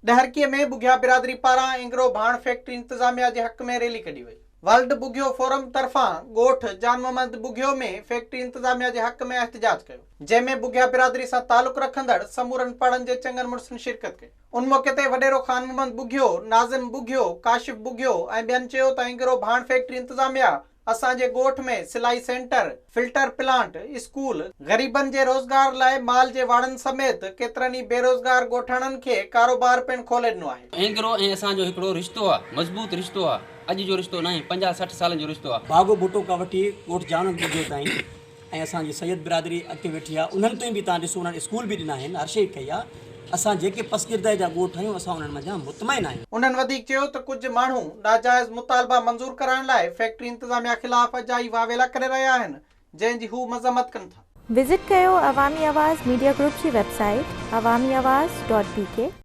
ڏهرڪيء ۾ ٻگهيا برادري پاران اينگرو ڀاڻ فيڪٽري انتظاميا جي حق ۾ ريلي ڪڍي وئي. ورلڊ ٻگهيو فورم طرفان ڳوٺ جان محمد ٻگهيو ۾ فيڪٽري انتظاميا جي حق ۾ احتجاج ڪيو، جنهن ۾ ٻگهيا برادري سان تعلق رکندڙ سمورن پڙن جي چڱن مڙسن شرڪت ڪئي. ان موقعي تي وڏيرو خان محمد ٻگهيو، ناظم ٻگهيو، ڪاشف ٻگهيو ۽ ٻين چيو ته اينگرو ڀاڻ فيڪٽري انتظاميا اسان جي ڳوٺ ۾ سلائي سينٽر، فلٽر پلانٽ، اسڪول، غريبن جي روزگار لاء مال جي واڙن سميت ڪيترن ئي بيروزگار ڳوٺاڻن کي ڪاروبار پڻ کولي ڏنو آهي. اينگرو ۽ اسان جو هڪڙو رشتو آ، مضبوط رشتو آ، اڄ جو رشتو ناهي، 50 60 سالن جو رشتو آ. باغو ڀٽو کان وٺي ڳوٺ جانڻ ٻگهيو تائين ۽ اسان جي سيد برادري اڳتي ويٺي آ انهن تائين به تان ڏسو انهن اسڪول به ڏنا آهن هر شئي ڪئي آ اسان جيڪي پسگردائي جا ڳوٺ آهيون اسان انهن منجهان مطمئن آهيون. انهن وڌيڪ چيو ته ڪجهه ماڻهو ناجائز مطالبا منظور ڪرائڻ لاء فيڪٽري انتظاميا خلاف اجائي واويلا ڪري رهيا آهن جنهن جي هو مذمت ڪن ٿا. وزٽ ڪيو عوامي آواز ميڊيا گروپ جي website Awami Awaz dot B K.